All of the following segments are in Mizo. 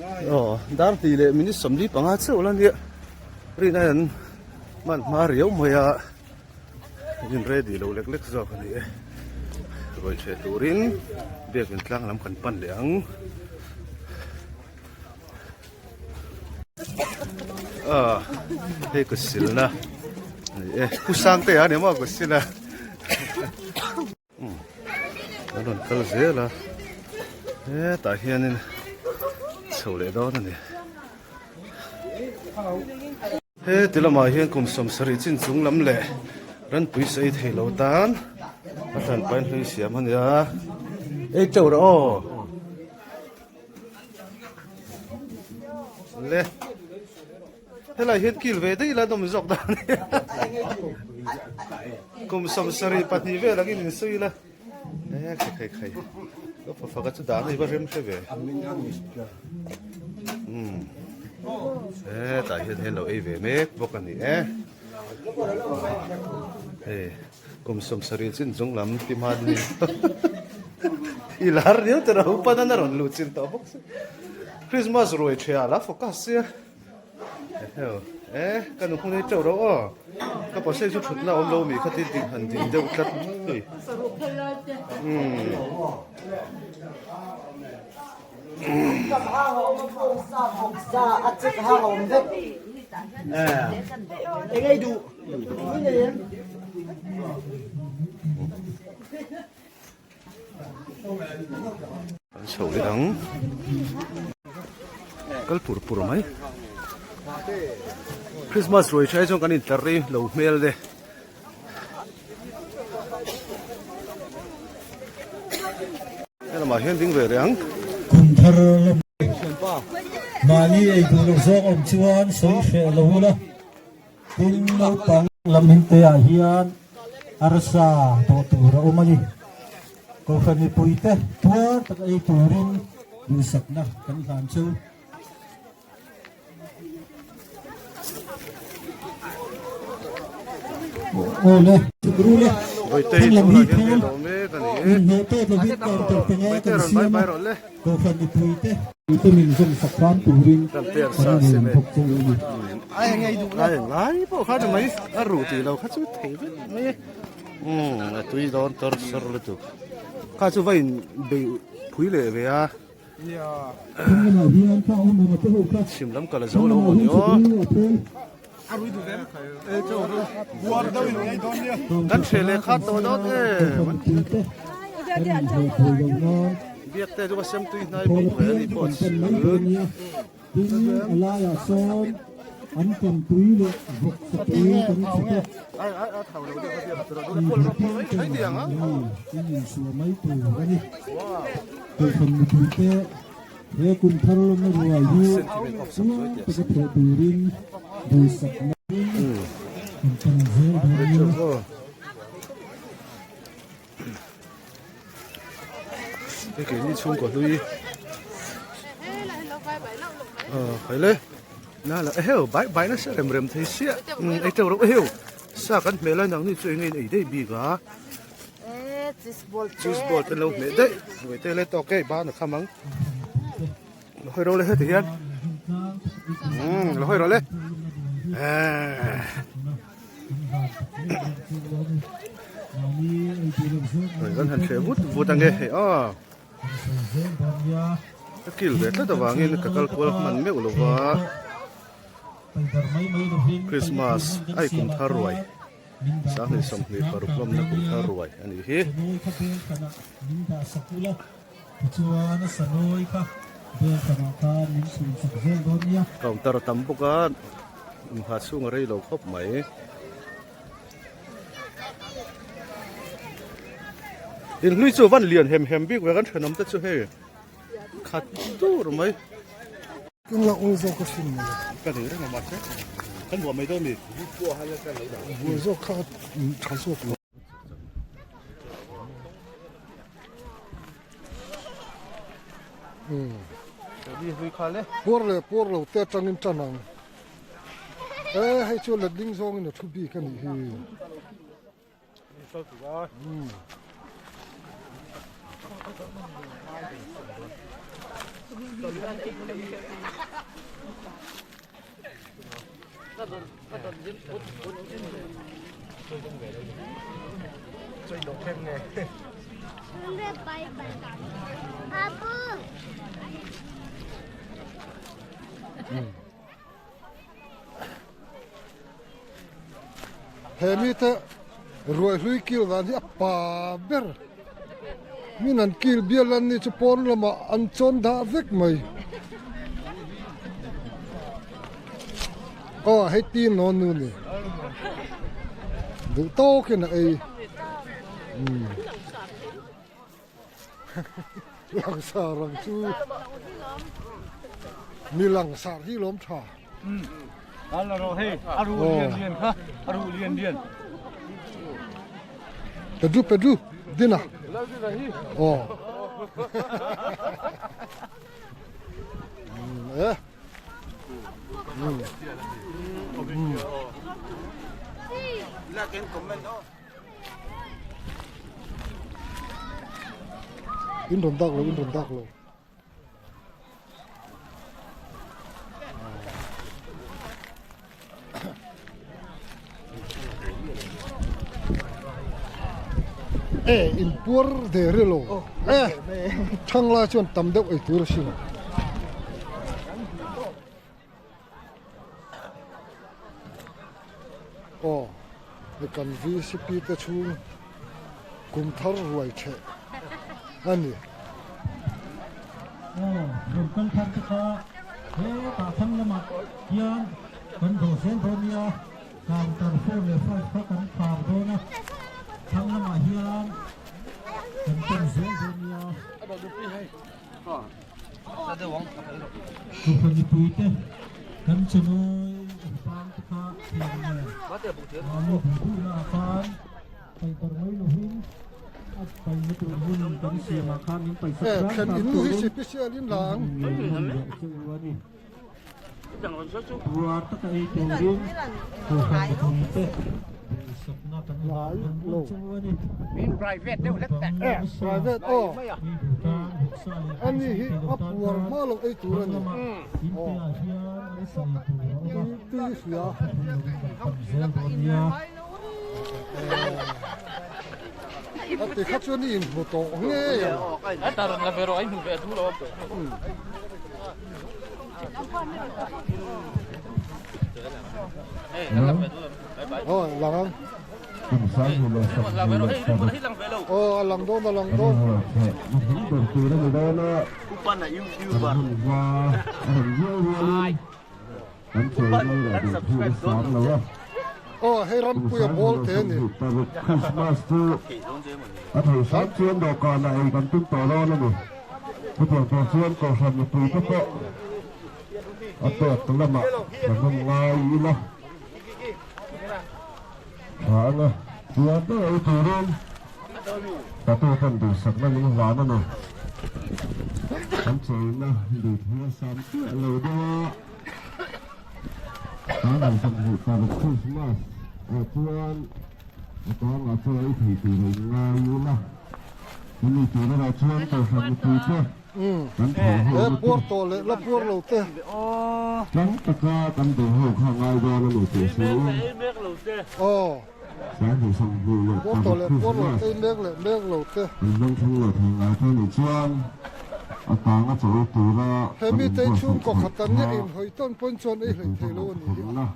Aw dar hnih leh minute 45 chauh la nia rin aiin an hman hma riau mai a in ready lo lek lek zawk a ni e ruai hreh turin biakin tlang lam kan pan leh ang. Ah hei ka silna a ni e pu Sangte a ni maw ka sil a an rawn kal zel a hetah hianin chho leh dawn a ni he ti lamah hian kum 70 chin chung lam leh ranpui sawi thei lo tan a hran pain hlui siam a nia ei teuh rawh aw. Le helai hian kil ve daih ila nawm zawk dan kum 72 vel angin in sawi ila e khai khai khai lo fa faka chu dan a va rem hre ve um e tah hian hian lo ei ve mek bawk a ni e hei Kum 70 chin chung lam ti hma ni i lar riau te ro pan an a rawn luh chin tawh bawk si Christmas ruai ṭhia la focus sia eheu e ka nu hmun ei teuh ro aw ka pasei chu thut na awm lo mi kha ti ding han ding deuh tlat hei umm. An chho leh ang kal pur pur mai Christmas ruai thlai chuan kan intlar rei lo hmel te. Helamah hian ding ve reng. Kum thar lam mahni ei duh loh zawk awm chuan sawi hreh lo ula, tin naupang lam hinte ah hian arsa dawh tur a awm a ni. Kohhran mipuite tuar tak ei turin duhsakna kan hlan cheu. Awle, chukru le, Vaitei thlang lam hi tunah hian phel, lo mek a ni e. inhneh tawt lovin counter panga Vaitei kan rawn bye siam a, bye rawh le. Kohhran mipuite mite min zawm sak hram turin Kan per kan sa ngen sim e. bawk che u a ni. Ai ngai pawh kha ni mai, a ruh tih lo kha chu thei vek mai e. Umm a tui dawn tor sawr lutuk. Kha chu va in bei phui leh ve a. Chhim lam kal a zo lo maw ni aw. Kan hreh leh kha tawh dawn em. Biak te chu ka sem tui hnai bawk ve a ni pawh chu. Tin, a laiah sawn an tawmpui leh vawk sapui kan chhuk a, ei duh piang te mahni in insuah mai tur a ni. Kohhran mipuite he kum thar lawmna ruai hi uar taka thawh turin duhsakna kan pan zel dawn nia. Hei keini chhungkaw hlui khai le na la eheu bai bai nasa rem rem thei sia ei teuh reuh eheu sa kan hmeh lai nang ni chu eng nge in ei daih bik a cheese ball te an lo hmeh daih hruai te le tawk e ban a kham ang lo hawi ro le heti hian lo hawi ro le ehh. Kan han thleh vut vut ange hei aw ka kil ve tlat avangin ka kal kual hman meuh lo va Christmas ai kum thar ruai 2026 lawmna kum thar ruai a nih hi. Counter a tam bawk a. Inngha chhung a rei lo khawp mai. Inhlui chu van lian hem hem bik ve kan thenawm te chu hei khat tur mai. Tung la ul zawk a hrim mai. Ka nei reng a mahse kan buah mai dawn mi. Buah zawk kha tha zawk lo. Puar leh puar lo te atangin tan ang. E hei chu letling zawngin a thu bik a nih hi. He mite ruai hlui kil dan hi a pa ber min an kil bial an ni chu pawn lamah an chawn dah vek mai aw hei tin nawn nu ni duh tawkin a ei umm. Langsar ang chu mi langsar hi lawm tha. Pedro Pedro dina oh eh In rawn dak lo, in rawn dak lo. E in puar de ri lo. E thang lai chuan tam deuh ei tur a sin. Aw hei kan VCP te chhung kum thar ruai theh a ni. Aw rawn kal thar te kha hetah thlang lamah hian kan dawh zel dawn nia, counter four leh five kha kan khar dawn a, thlang lamah hian kan pen zel dawn nia. Kohhran mipuite kan chawmawi awmpang te kha thiam nen mahni duh duhna ah khan paih darh mai lovin a paihna tur hun kan siam ah khan min paihsak ran tak turin kan han ngen nawn leh che u a ni. Puar taka ei turin Kohhran mipuite duhsakna kan hlan nawn mawlh che u a ni. Naupang nasa ei duh tan vawksa leh hmeichhe ei lo tan khan thlang lamah inte ah hian arsa ei tur a awm a, thlahlum lovin kan pan zel dawn nia. A ti kha chuan i inhmu tawh ngei ang. Aw lang ang. Aw a lang dawn a lang dawn. Aw hei rampuia ball te a ni. Chutiang tur chuan Kohhran mipuite pawh a pek lamah ka hman ngai ila tha ang a, chuan deuh ei turin ka tu ten duhsakna min hlan a ni. Kan cheina duhthu a sam chiah lo deuh a, kan han 27 Christmas ah chuan a kangah chaw ei thei tur a inngai ila. Chumi tur erawh chuan Kohhran mipuite kan thawh ho He puar tawh leh la puar lo te. Tlang taka kan duh ho kha ngai dawn a ni tih hriain 2020 leh Puar tawh leh puar lo Krismas te, mek leh mek lo te. kan hmang thleng leh thei ngai te nih chuan a tanga chawi tura He kan mite inbuatsaih chhungkaw theih khat an nia kha inhawi tawn pawn chuan ei hleih mipuite thei lo a ni hi a.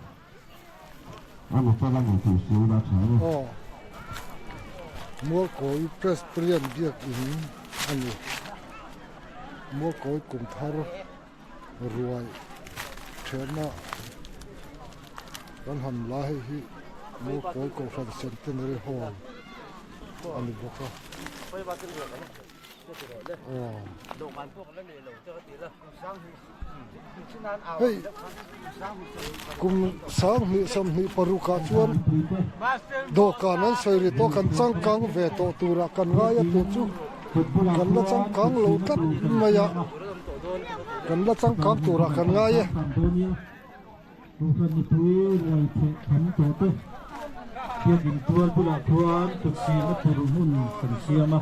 mawhphurhna A ni tel a ni tih hriain a tha a ni. Aw, Mualkawi Presbyterian biakin a ni. Mualkawi kumthar ruai thehna kan han la hei hi Mualkawi Kohhran Centenary Hall a ni bawk a. Hei kum 2026 ah chuan dawhkan an sawi ri tawh kan changkang ve tawh turah kan ngai a tun chu kan la changkang lo tlat mai a kan la changkang turah kan ngai e. Kohhran mipui ruai theh tham tawh te biakin tual bulah khuan kut silna tur hmun kan siam a,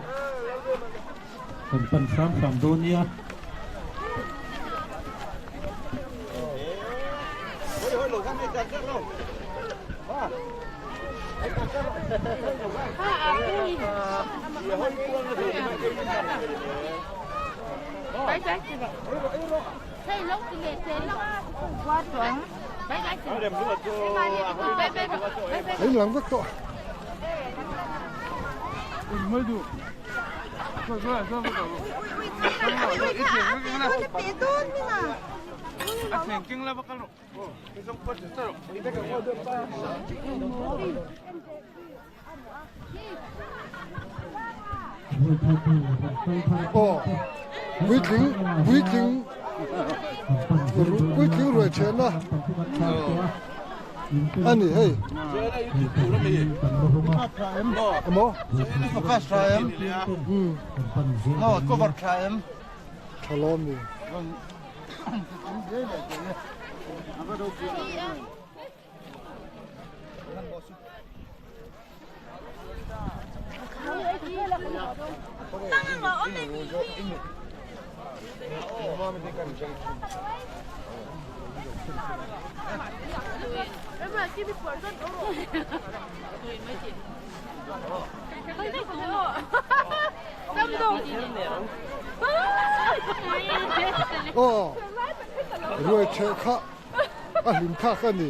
kan pan hram hram dawn nia. A inlang vek tawh. Aw puitling puitling puitling ruai thehna a ni hei emaw tha lawm ni. Aw ruai ṭheh kha a hlim thlak a ni.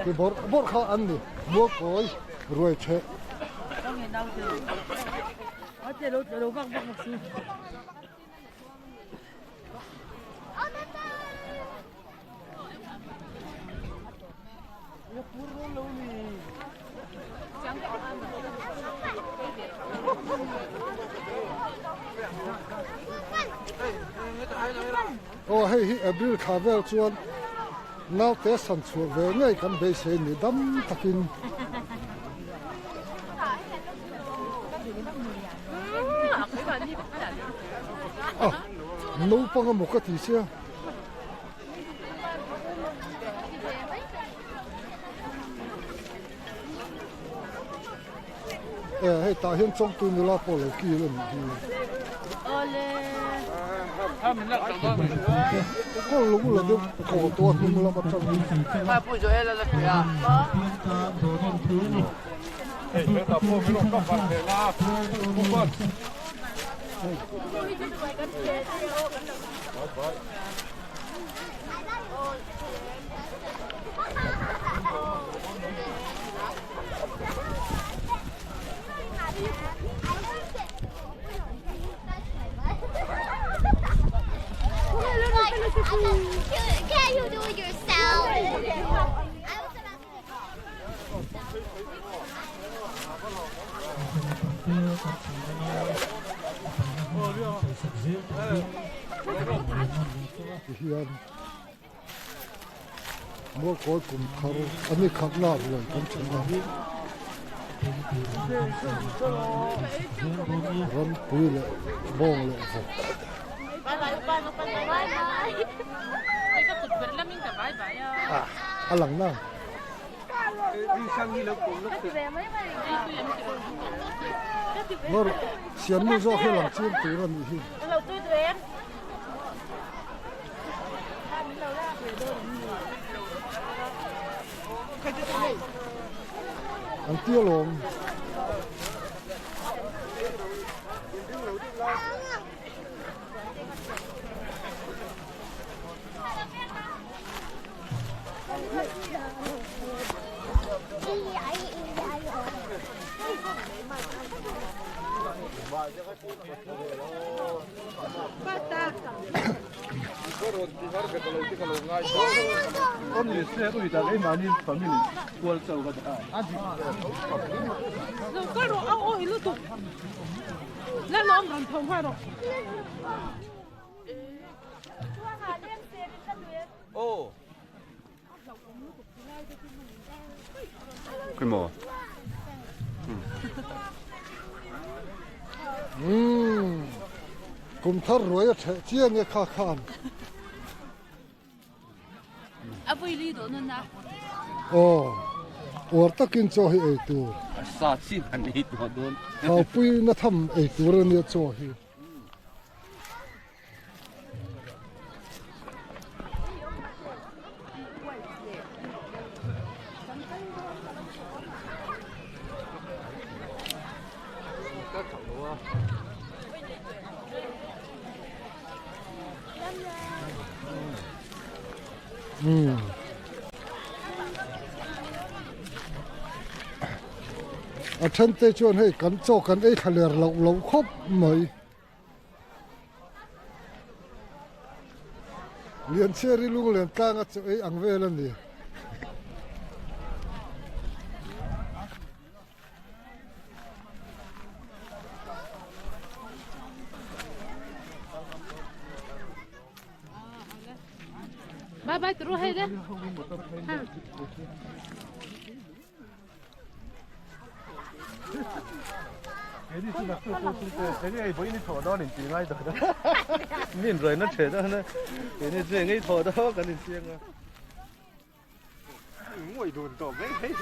Ti bawrh bawrh kha an ni mualkawi ruai ṭheh. Aw hei hi April thla vel chuan naute san chhuah ve ngei kan beisei ni dam takin. A naupang emaw ka ti sia. E hei tah hian chawngtu nula pawh lo kil a nih hi. Kawl lung la deuh thaw tawh a hnung lam atangin. Tihian Mualkawi kum thar a ni khatna ruai kan then a, rampui leh bawng leh vawk. A lang na. Lawr siamnu zawk hi lang chiang tur a nih hi. An ti alawm. Umm kum thar ruai a theh chiang e kha khan. Aw uar takin chaw hi ei tur. Thaupui na tham ei tur ania chaw hi. Umm. A then te chuan hei kan chaw kan ei thla ler loh loh khawp mai. Lianchhiari lunglen tlanga chaw ei ang vel a ni. Bye bye turu hei le. Min roi na the da na ni che ngei tho da kan in chiang a ngoi dun to mai hei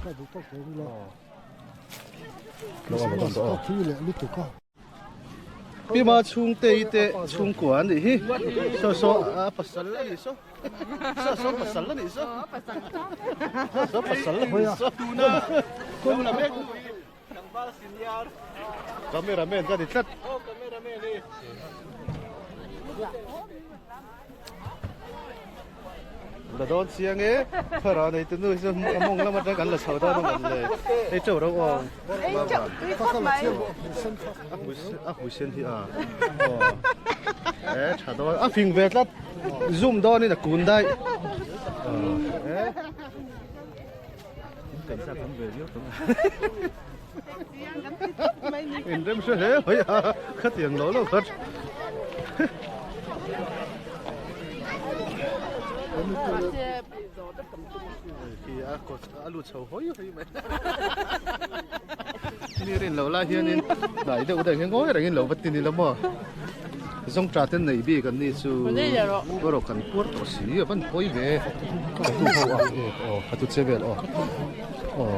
ka du to ko la Christmas ka thui leh lutuk a Pima chhungte i te chhungkua an nih hi saw saw a pasal a nih saw saw saw pasal a nih saw saw saw pasal a nih saw tuna cameraman ka ni tlat La dawn chiang e, thlarau nei tu nu hi chu a mawng lam atang kan la chho dawn a man le. Ei chauh ro aw. Ei chauh tui khawp mai. A hmui sen hi a. E tha dawn a fing ve tlat. Zoom dawn in a kun daih. E. Kan sa kan ve viau tawh. In rem hre hle mai a, khatiang lo lo khat. Khi a kawt a lut chho hawi hawi mai. Ni rin lo lai hianin hnai deuh deuh hian ngawi rengin lo va ti ni lo maw. Zawngṭa te nei bik an ni chu erawh kan puar tawh si a van pawi ve ka tu ho a aw ka tu che vel aw aw.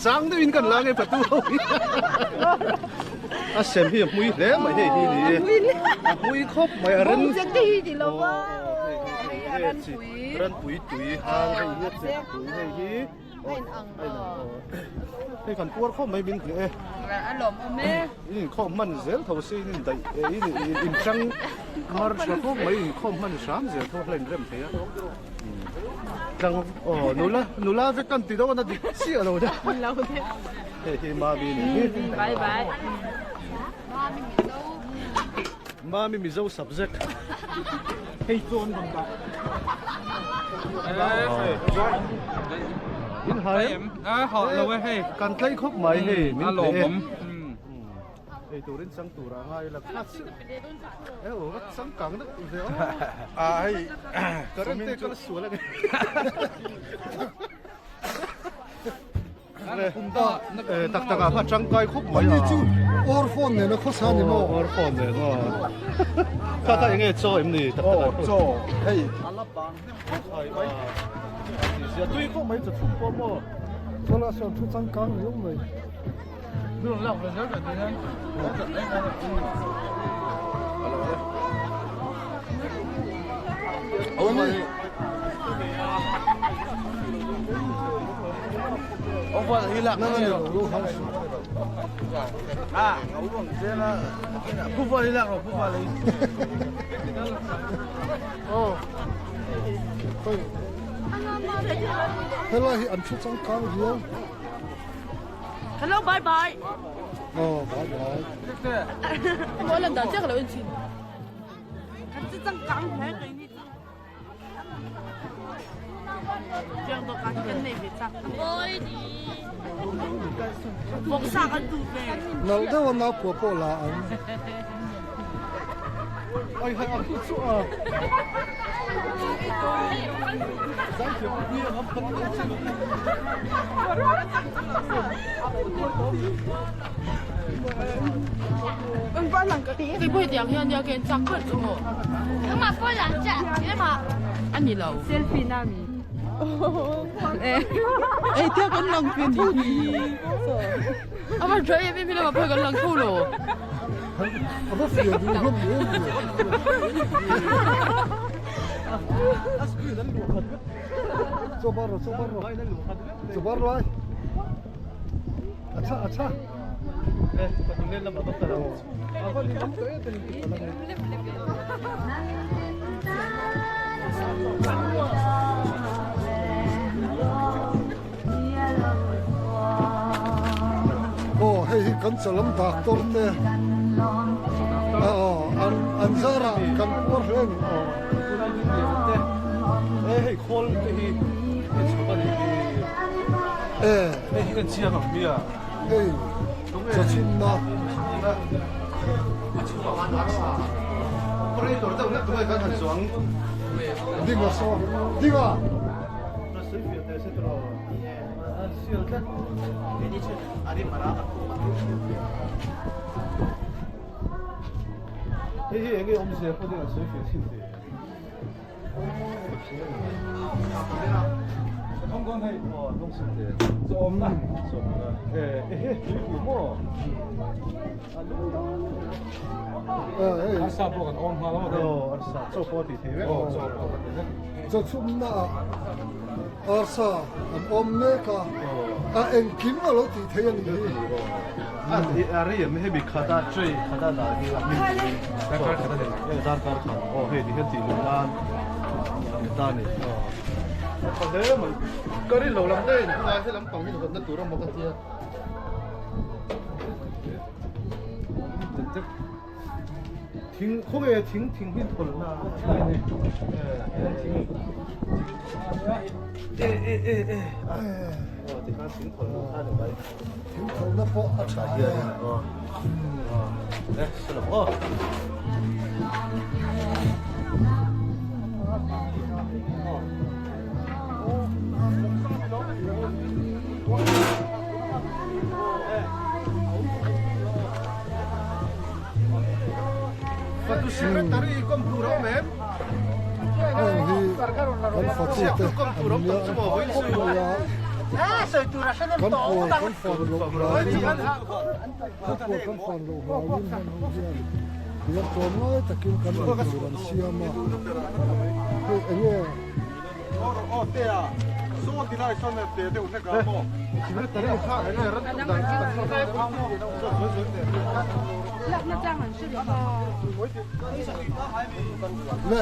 Sang deuhin kan la nge patu ho hi a sem hi a hmui hle mai hei hi ni a hmui khawp mai a ren ranpui tui hang hei hi a chek tui hei hi hei kan puar khawp mai min hle a lawm awm e in inkhawm hman zel tho se in indaih in inchang mar tha khawp mai inkhawm hman hram zel tho hla inrem thei a Tlang aw nula nula vek kan ti dawn a dik chiah lo deuh. Lo deuh. Hei hi Mami ni hi. Bye bye. Mami Mizo. Mami Mizo subject. Hei chuan bang da. In hai em? A ho lo e hei. Kan tlai khawp mai hei min A lawmawm. Ei turin chang tur a ngai la khat si. E o vat chang kang deuh ve aw. A hei current te kal sual a ni. Tak tak a kha tangkai khawp mai a. Chu or phone nen a khawsa ni maw? Or phone nen aw. Kha kha enge chaw em ni tak tak. Chaw hei. Zia tui khawp mai chu chhum pawh maw. Chawlh sawn thu changkang riau mai. Helai hi an thu changkang riau. Hello bye bye. Oh bye bye. Mỗi lần đó chắc là bên chín. Kan chang kang hle kai ni. Tiang to kan kan nei ve chak. Oi di. Bok sa kan tu ve. Nal deuh a nau pua pawh la ang. Ai hai ang chu a. Kei pawh hetiang hian nia ka en chak ber chu maw. Nangmah pawh lang chiah ema. A ni lo. Selfie na mi. Ei tia kan lang pi ni hi. A va tha em em hi lamah pawh kan lang tho lo. A va fiah duh hlawm em em. Chaw bar rawh chaw bar rawh. Chaw bar lai. Acha acha. Eh, patunglen lam abak tara. Ava ni lam to e ten ti pala. Aw hei hi kan chalam doctor te aw an an zarah kan puar hle a ni aw. Eh hei khawl te hi en chhawp a nih hi. Eh. Hei hi kan chiang ang mi a. Hei chawchhunna. Operator deuh hlek tunge kan han chuang. Dinga saw dinga. Hei hi enge awmzia pawh ding an sawi fiah thin teh. Chawmna chawmna ehe tuipui maw Arsa pawh kan awm nghal a aw arsa chaw pawh a tih theih vek aw chaw pawh kan ti vek. Chawchhumna ah arsa an awm mek a, a engkim a lo tih theih a nih hi. A rei em hemi khata tray khata dah hi a hming hi darkar khat a ni e darkar khat aw hei ti hian tih luh nan an ta ni aw a tha hle mai ka rin lo lam daih in a he lampang hi hawnna tur a maw ka tia Thing khawnge thing thing hi thawlhna a ni e thing e e e e aw tikhan thing thawlhna kha ni mai thing thawlhna pawh a tha hian aw e salam aw Heng hi kan fatute an nia a khawp mai a, kan pawl kan fan loh hlauin kan pawl kan fan loh hlauin hman ho hian hian tlawmngai takin kan eitur an siam a, hei enge. Le.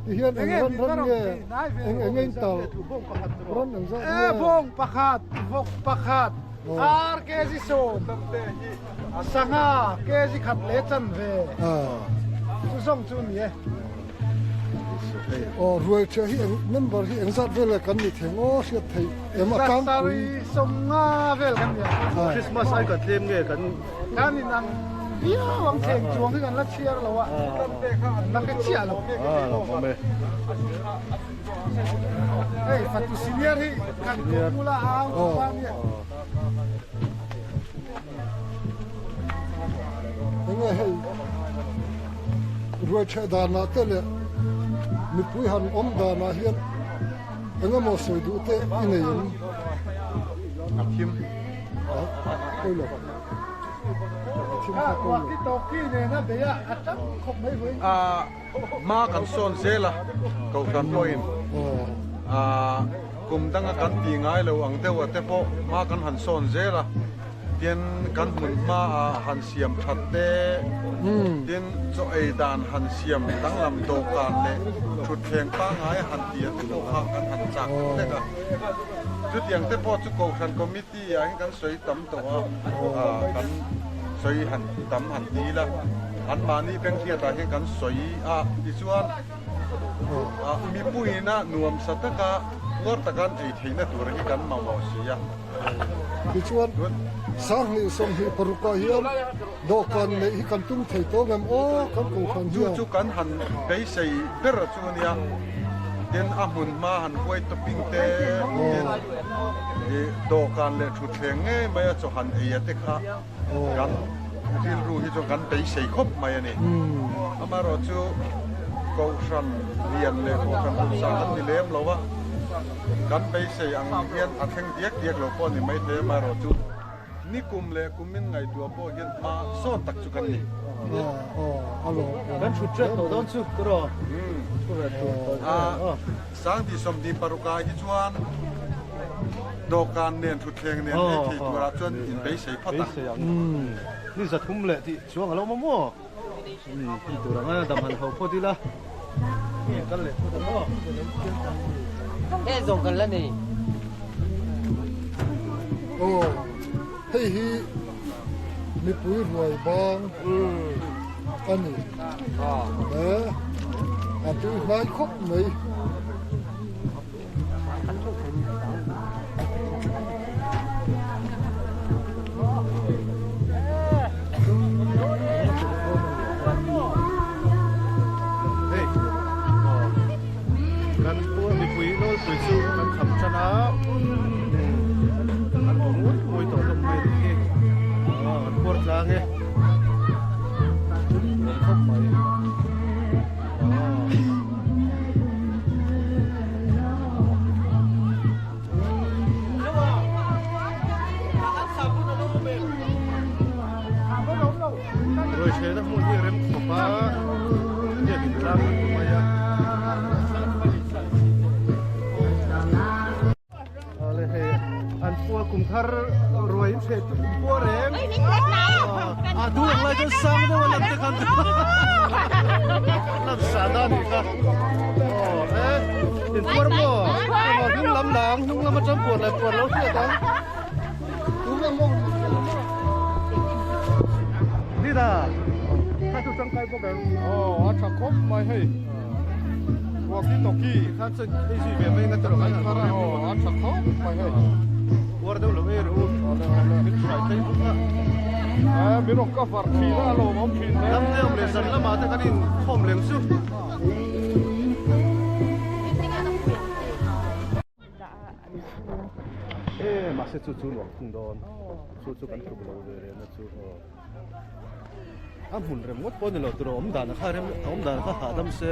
Ti hian eng ran ran nge eng eng in tal ran eng zat nge. Bawng pakhat, vawk pakhat, ar kg sawm, sangha kg khat leh chanve chu zawng chu ni e. Aw ruai ṭhiah hi eng member hi eng zat vel kan ni thei maw hriat theih em a kang pui. Sawmnga vel kan ni a. Christmas ai kan tlem nge kan. Kan inang viau ang thleng chuang hi kan la chhiar lo a, la hre chiah lo. Hei fatu senior hi kan kawhmula a au tawp a nia. Enge hei ruai ṭheh danah te leh mipui han awm danah hian engemaw sawi duh te i nei em? A thim. Hma kan sawn zel a, Kohhran pawhin kum danga kan ti ngai lo ang deuh a te pawh hma kan han sawn zel a, tin kan hmun hma ah han siam that te, tin chaw ei dan han siam danglam dawhkan leh thutthleng pangngai han ti a te pawh kha kan han chak hlek a. Chutiang te pawh chu Kohhran Committee ah hian kan sawi tam tawh a, kan sawi han tam han ti ila, anmahni Bengriatah hian kan sawi a, tichuan mipuiina nuamsa taka puar taka an ei theihna tur hi kan mamawh si a. Tichuan, 2026 ah hian dawhkan neih hi kan tum thei tawh ngem aw, kan kohhran hian. Chu chu kan han beisei ber chu a nia, tin a hmun hma han huai topping te, tin I dawhkan leh thutthleng ngei mai a chaw han ei a te kha kan rilru hi chuan kan beisei khawp mai a ni. Amaherawh chu Kohhran lian leh Kohhran hausa kan ni lem lo a, kan beisei ang hian a thleng diak diak lo pawh a ni mai thei. Amaherawh chu ni kum leh kum min ngaihtuah pawh hian hma sawn tak chu kan ni. A lawm. Kan thut ṭep tawh dawn chu tiraw? Thu ve tur tawh A sangti sawmhnih parukah hi chuan dawhkan nen thutthleng nen ei thei turah chuan in beisei phawt ang. Beisei ang. Ni zathum leh tih chuang a lo maw maw? Tih tur ang a dam han ho phawt ila. Kal leh phawt ang aw. He zawng kan la nei. Aw hei hi mipui ruai bang a ni. He a tui hnai khawp mai. Hei kan pu mipui nawlpui chu kan kham tan a an aw mawi mawi tawh hlawm mai anih hi an puar tlang e nuam khawp mai. Ruaithehna hmun hi rem khawp a, biakin tlang an ti mai a. Awle hei an pua kum thar ruai in hreh tum pua reng. A du ang lai chuan sang deuh a lam te khan lam sa na ni kha. Aw e in puar maw? Emaw hnung lam lang hnung lam atang puar leh puar lo hriat ang. Ni da. Kha chu tangkai bawk ang. Aw a tha khawp mai hei. Walkie talkie. Khan chuan hei zui ve mai nga te rawh kan thar a aw a tha khawp mai hei. Uar deuh lo ei rawh u. Min hruai phei bawk a. Eh min rawn cover thin a lawmawm thin hle. Lam deuh leh zan lamah te kan inkhawm leng chu. E mahse chu chu nuam thung dawn chu chu kan tluk lo ve reng na chu aw a hmun rem ngawt pawh ni lo tur a awm dan kha rem a awm dan kha hahdam se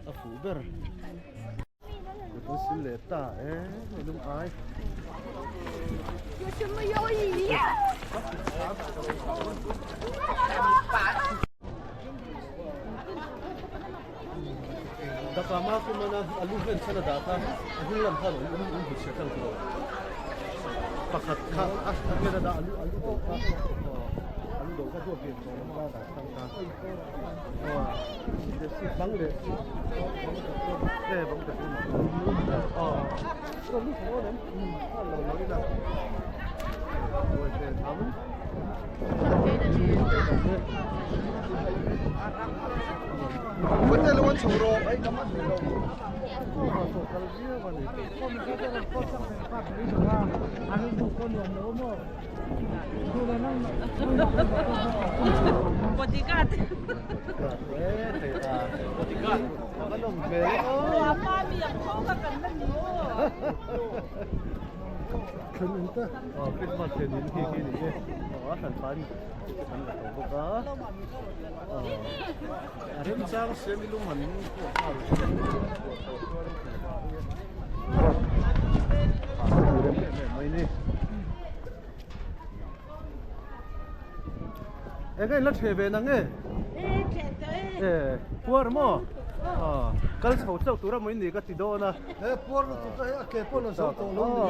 a fuh ber kan sil leh ta e lung ai Daka ma ku mana a lu hlen chhan a dah kha a hnung lam khan awm awm hmu chhiat ang tiraw pakhat kha a hnen a dah a lu a lu do kha a lu do kha duat ve tawh lam kha dah tang ta bang leh e bang ta aw lu thaw nem a lo lo ila tham Bodyguard. Christmas thlen in khi khi ni e a hran pan kan la tawh bawk a a remchang siam i lung han rem em em mai ni eng in la ṭhe ve nang e e puar maw kal chho chauh tura maw in ni ka ti dawn a he puar lutuk a hei a ke pawh la zo tawh lo ni.